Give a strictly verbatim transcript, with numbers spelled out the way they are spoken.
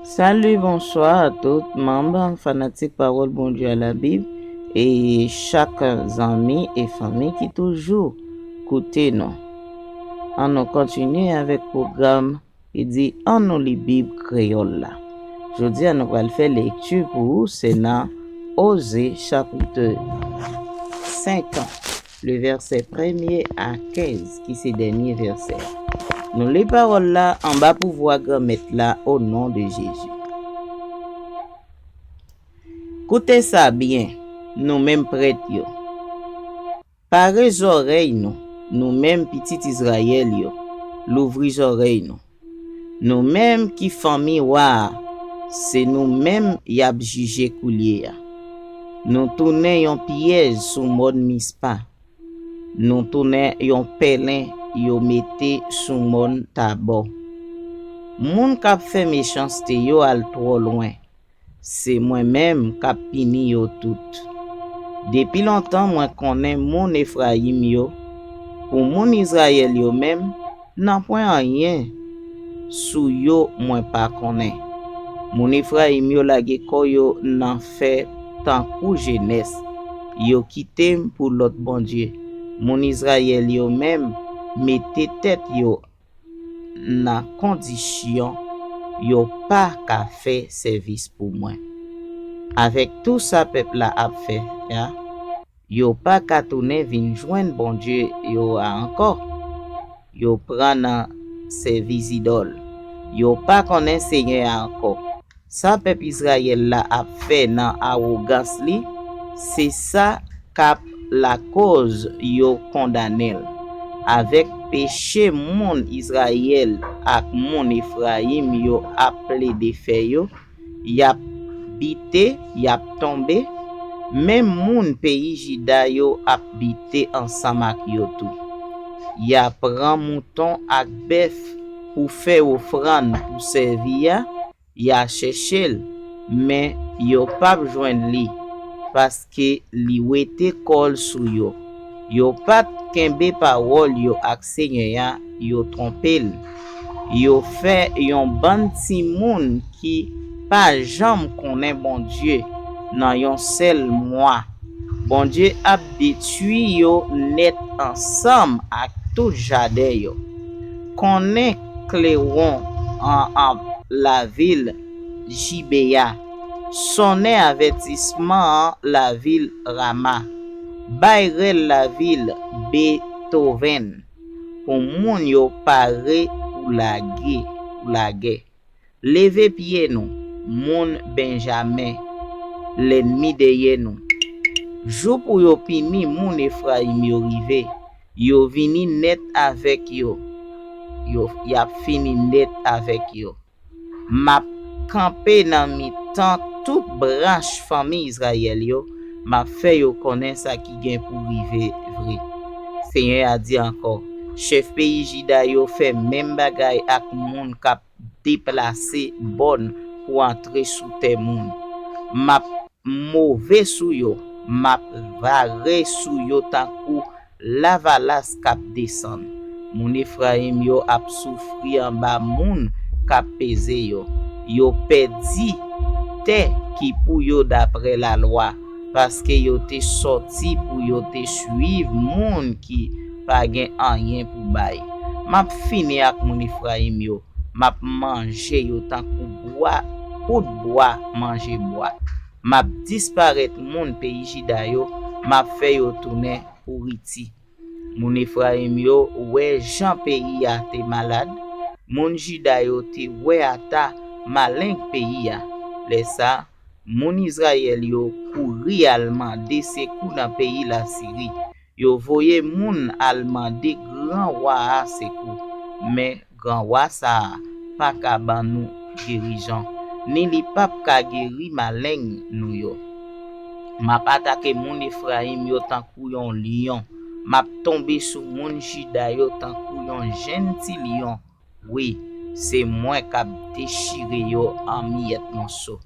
Salut, bonsoir à tout manm fanatik Pawòl Bondye a Labib e chak zanmi e fanmi ki toujou koute nou. Ann nou kontinye avèk pwogram ki di Ann nou li Bib kreyòl la. Jodi a nou pral fè lekti pou ou, se nan Oze chapit senk an, le vèsè premye a kenz, ki se dènye vèsè. Nou li pawòl la anba pouvwa Granmèt la, o non de Jezi. Koute sa byen, nou menm prèt yo. Pare zòrèy nou, nou menm pitit Izrayèl yo, louvri zòrèy nou. Nou menm ki fanmi wa a, se nou menm y ap jije koulye a. Nou tounen yon pyèj sou mòn Mispa. Nou tounen yon pèlen yo mete sou mòn Tabò. Moun k ap fè mechanste yo al twò lwen. Se mwen menm k ap pini yo tout. Depi lontan mwen konnen moun Efrayim yo, pou moun Izrayèl yo menm, nanpwen anyen sou yo mwen pa konnen. Moun Efrayim yo lage kò yo nan fè tankou jenès, yo kite m pou lòt bondye. Moun Izrayèl yo menm mete tèt yo nan kondisyon yo pa ka fè sèvis pou mwen. Avèk tou sa pèp la ap fè a, yo pa ka tounen vin jwenn Bondye yo a ankò. Yo pran nan sèvi zidòl. Yo pa konnen Senyè a ankò. Sa pèp Izrayèl la ap fè nan awogans li, se sa k ap lakòz yo kondane l. Avèk peche moun Izrayèl ak moun Efrayim yo ap plede fè yo, y ap bite, y ap tonbe, menm moun peyi Jida yo ap bite ansanm ak yo tou. Y a pran mouton ak bèf pou fè ofrann pou sèvi a, y a chèche l, men yo p ap jwenn li, paske li wete kò l sou yo. Yo pa t kenbe pawòl yo ak Senyè a, yo twonpe l. Yo fè yon bann timoun ki pa janm konnen Bondye nan yon sèl mwa. Bondye ap detwi yo nèt ansanm ak tout jaden yo. Konnen klewon an, an lavil Jibeya, sonnen avètisman an lavil Rama, bay rèl lavil Betoven, pou moun yo pare pou lage, pou lagè. Leve pye nou, moun Benjamen, lènmi dèyè nou. Jou pou yo pini moun Efrayim yo rive. Yo vini nèt avèk yo. Yo, y ap fini nèt avèk yo. M ap kanpe nan mitan tout branch fanmi Izrayèl yo, m ap fè yo konnen sa ki gen pou rive vre. Senyè a di ankò, chèf peyi Jida yo fè menm bagay ak moun k ap deplase bòn pou antre sou tè moun. M ap move sou yo, m ap vare sou yo tankou lavalas k ap desann. Moun Efrayim yo ap soufri anba moun k ap peze yo. Yo pèdi tè ki pou yo dapre lalwa, paske yo te sòti pou yo te suiv moun ki pa gen anyen pou bay. M ap fini ak moun Efrayim yo, m ap manje yo tankou bwa, poud bwa manje bwa. M ap disparèt moun peyi Jida yo, m ap fè yo tounen pouriti. Moun Efrayim yo wè jan peyi a te malad, moun Jida yo te wè ata maleng peyi a. Lè sa a, moun Izrayèl yo kouri al mande sekou nan peyi Lasiri. Yo voye moun al mande gran wa a sekou. Men gran wa sa a pa ka ban nou gerizon, ni li p ap ka geri maleng nou yo. M ap atake moun Efrayim yo tankou yon lyon. M ap tonbe sou moun Jida yo tankou yon jenn ti lyon. Wi, se mwen k ap dechire yo an miyèt moso.